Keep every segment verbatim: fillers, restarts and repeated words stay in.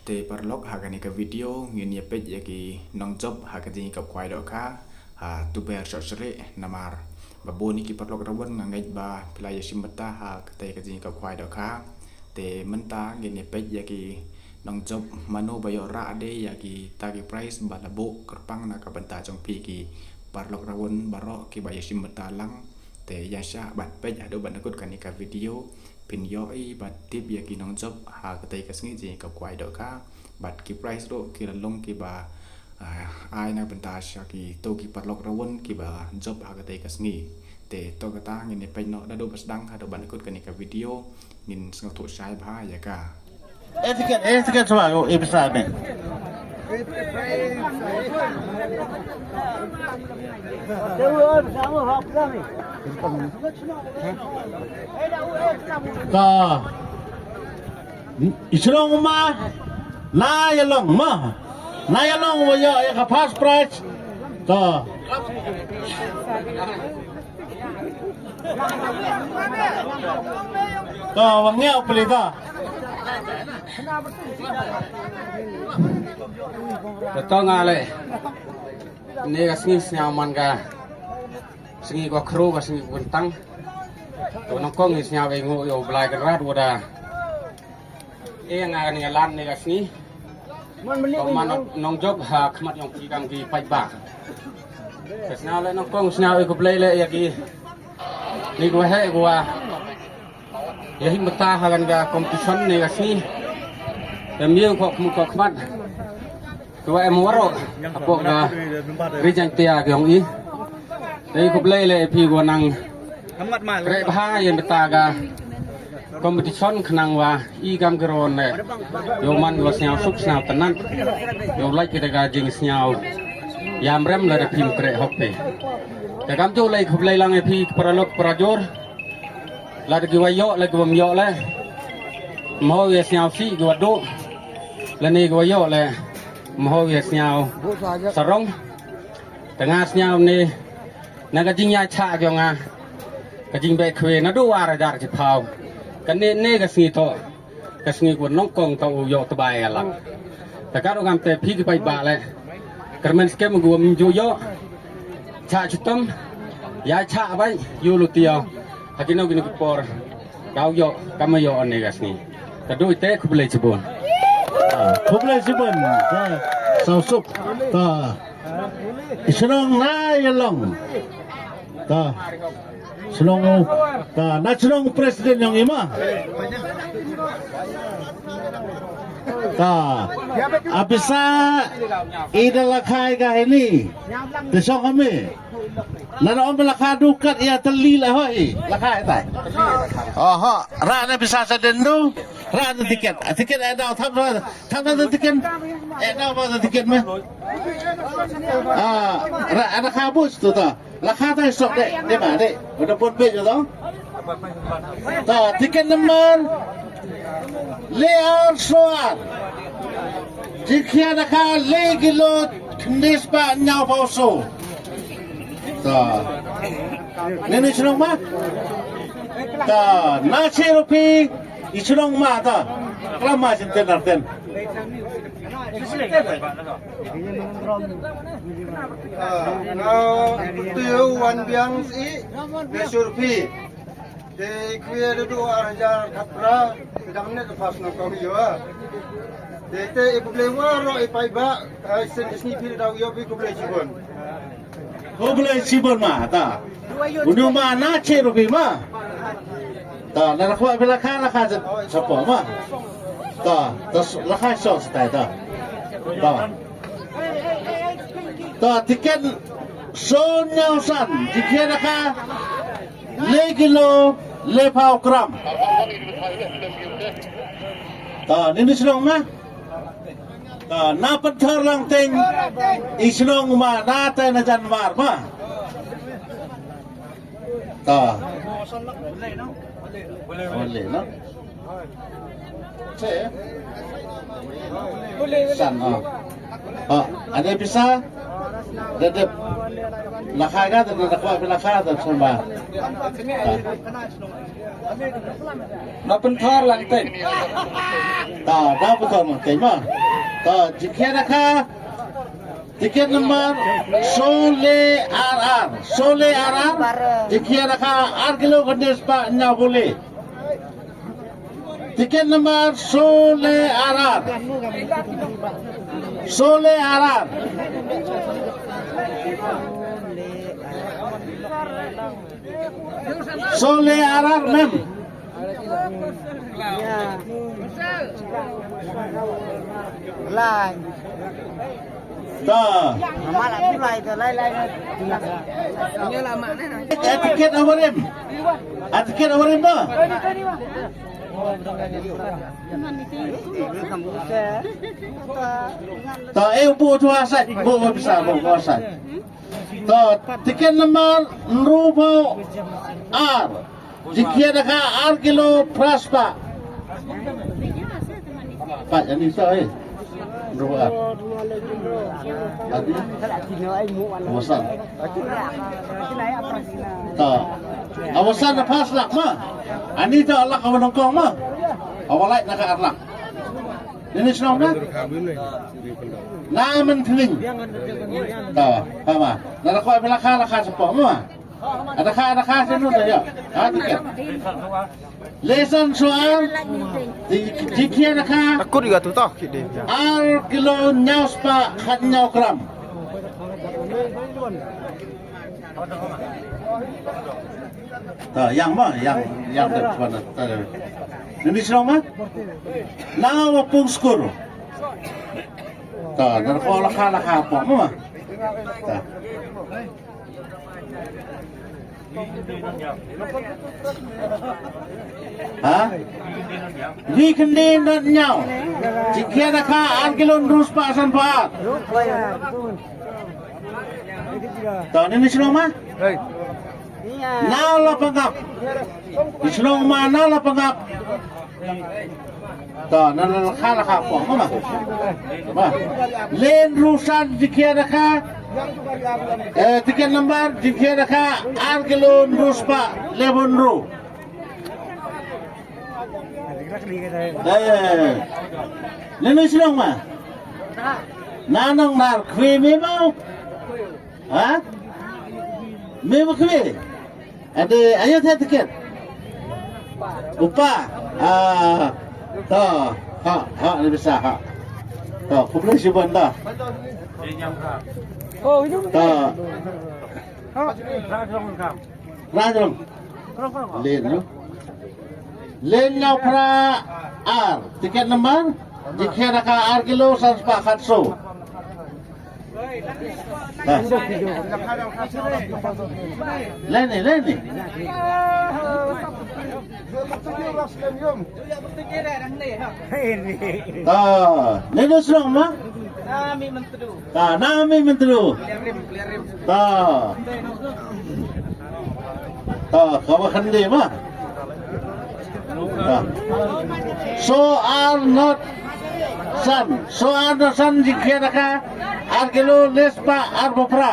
Te paralok, ha kane ka video ngin ïa peit ïa ki nongjop ha ka jingïakap kwai dohkha ha Tuber Shohsyrih. Namar ba bun ïa ki paralok Rawon nga ngeit ba phi la ïashim bynta ha katei ka jingïakap kwai dohkha. Te mynta ngin ïa peit ïa ki nongjop mano ba ïoh rah de ïa kita ki prize ba la buh kyrpang na ka bynta jong phi ki paralok Rawon baroh kiba ïashim bynta lang. Te ïa shah bad peit haduh ban da kut kane ka video, phin ïohi bad tip ïa ki nongjop ha katei ka sngi jingïakap kwai dohkha. Bad ki prize ruh ki la long kiba, ah, ai na bynta sha kito ki paralok Rawon kiba jop ha katei ka sngi. Te to kata ngin ïa peit noh naduh ba sdang haduh ban da kut kane ka video. Ngin sngewthuh shai bha ïa ka. Eh, tiket, eh, tiket shuwa, oh, eh, bisa ni. Ka. I shnong ma. Na ïa long ma. Na ïa long wa ïa, ïa ka first prize. Ka. To, wan ngiah u pli to. Te to nga leh. Kane ka sngi sñiaw man ka sngi ka khru, ka sngi ka kyntang. To nyngkong ngi sñiaw ïa u Blai Kynrad wa da e nga kane ka lad kane ka sngi. Ko man nongjop ha khmat yong ki kam ki paidbah. Ka sñiaw leh nyngkong sñiaw ïa khublei leh ïa ki. Ni ko heh ko wa ïa hi mynta ha kane ka competition kane ka sngi. Em ïa ko khmat ko khmat. Ko wa em waroh hapoh ka Ri Jaiñtia ka yong i. Te khublei leh ïa phi ko nang kreh bha ïa mynta ka competition khnang wa i kam ki ron ne. Yow man wa sñiaw suk sñiaw tnat. Yow lait kita ka jingsñiaw ïam rem lada phim kreh hok phi. Te kam ju lei khublei lang ïa phi paralok parajor. Lada ki wa ïoh lada ki wa ym ïoh leh. Mho ïa sñiaw sih ki wa duh. Lane ki wa ïoh leh. Mho ïa sñiaw sarong. Te nga sñiaw ne na ka jingïaid chah ki yong nga. Ka jingbeh khwe naduh ar hajar chiphaw. Kane ne ka sngi to. Ka sngi ko nyngkong to u ïoh tbai ïa lak. Te ka ruh ngam te phi ki paidbah leh. Kyrmen skhem ko ym ju ïoh. Chah chitom. Ïa chah bai ïoh lutia. Ha kino kino ki por. Ka u ïoh kam ïoh ne ka sngi. Ka dei te khublei chibun. Khublei chibun. Sa suk. Ta. I shnong na ïa long. Ta. Shnong u. Ta na shnong president yong i ma. Ta. Abisa i da la khai ka hini. Te shong kami. Na na om la kha du kat ïa tali la hoi. La kha tai. Oho. Ra na bisa sa den du. Ra na tiket. Tiket ai dau thap ra. Thap na tiket. Ai dau ba tiket me. Ah, ra na kha bus tu ta. La kha tai sok de. De ma de. Udah pun be jo dong. Ta tiket number le ar soar. Jingkhia da kha le kilo khynde spah hynñiaw phaw so. Ta. Nini shnong ma? Ta na shi rupi i shnong ma ta. Klam ma shin ten ar ten. Ah, na tu wan biang si na shi rupi. Te khublei da du ar hajar khatphra, te dang ne ka pas na kong yo. Te te i khublei waroh i paidbah, ai sen sni phi da yo phi khublei chibun. Khublei chibun ma ta. Unu ma na che rupi ma. Ta na khwa phi la kha la kha sapo ma. Ta ta la kha so sta ta. Ta. Ta tiket so nyau san tiket la kha. Le kilo le phaw gram. Ta nini shnong ma. Ta na Pynthor Langting i shnong ma na tai na Janmar ma. Ta. Ole no. Che. San ha. Ha, ada bisa. Dedep. Lakha ka da, da kwa lakha da samba. Na pynthor lang te. Da, da pynthor lang te ma. Da, jingkhia da ka. Tiket number sole ar ar. Sole ar ar. Jingkhia da ka ar kilo khyndai spah hynñiew phew le. Tiket number sole ar ar. Sole ar ar. Sole ar ar mem. Lai. Ta. Mama la tu lai tu lai lai. Etiket awarim. Etiket awarim ba. Ta, eh, bu tu asai, bu bu bisa, bu bu asai. Ta, tiket number hynriew phew ar. Jingkhia da ka ar kilo phra spah. Pat ani sa eh. Hynriew phew ar. Adi. Awasan. Ta. Awasan da phra spah ma. Ani ta lak awan hongkong ma. Awalai na ka ar lak. Ini shnong na. Na mentering. Ta, ha ma. Na da kwa belakang lakha sepoh ma. Ada ka, ada ka sinu ta ya. Ha, tiket. Lesan soal. Di, di kia ada ka. Takut juga tu tah kit dia. Ar kilo hynñiew spah khat hynñiew gram. Ta, yang ma, yang, yang da kwa na. Ini sinu ma. Na wa pung skur. Ta, na kwa lakha lakha pung ma. Ta. Ha? Wi khyndai nod hynñiew. Jingkhia da ka ar kilo hynriew spah san phew ar. Ta, ini sinu ma? Na la pangap. Ini sinu ma na la pangap. Ta, na la kha la kha pong ma. Ma. Len rusan jingkhia da ka. Eh, tiket number jingkhia da ka ar kilo hynriew spah le hynriew. Eh. Len rusan ma. Na nong nar kwi mi ma. Ha? Me ma kwe. Ade ayo te tiket. Upa. Ah. To. Ha, ha, ni bisa ha. To, kumne si banda. Oh, ini. To. Rajong. Len, no? Len hynñiew phra ar. Tiket number? Jingkhia da ka ar kilo san spah khatsaw. Ha. Len ni, len ni. Ta, ni nu shnong ma? Ta, na mi Myntdu. Ta. Ta, ka ba khyndiat ma. Ta. Saw ar nod san, saw ar nod san jingkhia da ka ar kilo le spah arphew phra.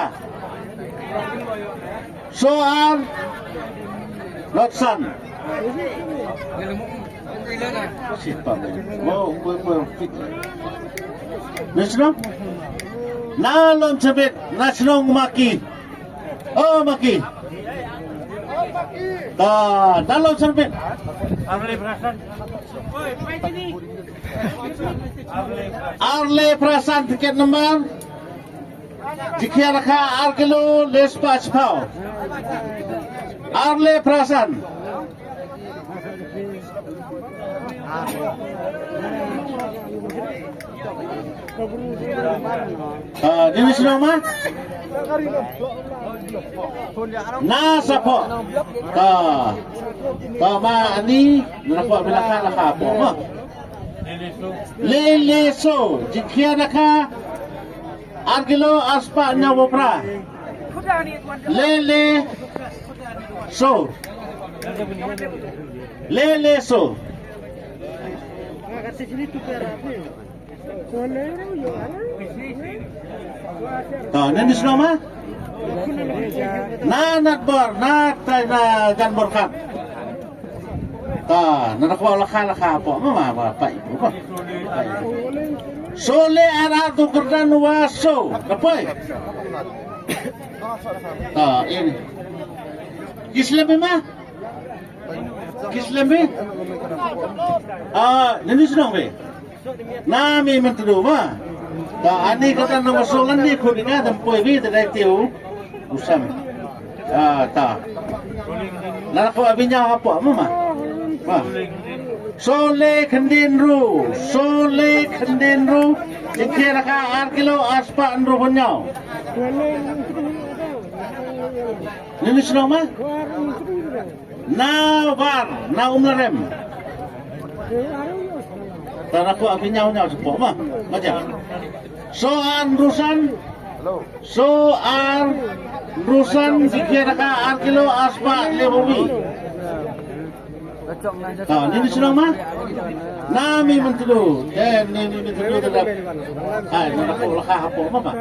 Saw ar nod san. Sipam. Wow, wow, wow. Ni shnong? Na lum sbit, na shnong Maki. Oh, Maki. Ta, na lum sbit. Ar le phra san tiket number. Jingkhia da ka ar kilo le spah shiphew. Ar le phra san. Ah, ni shnong ma? Na sapoh. Ta. Ta ma ani, na sapoh bila ka la ka poh ma. Le le saw, jingkhia da ka ar kilo ar spah hynñiewphew phra. Le le saw. Le le saw. Ta, na ni shnong ma? Na Natbor, na tai na Janborkhat. Ta, na da kwah lakha lakha hapoh ma ma ma pai. Sole ara tu kerdan wa so, da pai. Ta, ini. Ki slem ma? Ki slem bi? Ah, nini shnong bi? Na mi Myntdu ma. Ta ani kata na masuk lan ni khun nga dam poi bi ta dai tiu. Usam. Ah, ta. Na ko abi nya hapoh ma ma. Ma. Sole Khyndin Ru, Sole Khyndin Ru. Jingkhia da ka ar kilo ar spah hynriewphew hynñiew. Nini shnong ma? Na War, na Umlarem. Ta na ko abi ñiaw ñiaw shapoh ma. Ma ja. So ar hynriewsan. So ar hynriewsan, jingkhia da ka ar kilo ar spah hynñiewphew. Ah, nini shnong ma? Na mi Myntdu. Te nini Myntdu te dap. Ai, na ko lakha hapoh ma ma.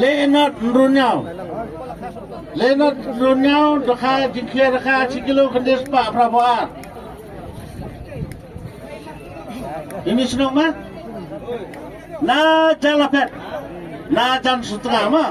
Lehnot Hynriewhynñiaw. Lehnot Hynriewhynñiaw, da ka jingkhia da ka shi kilo khyndiat spah phra phew ar. Ini shnong ma? Na Jan Laphet. Na Jan Sutra ma?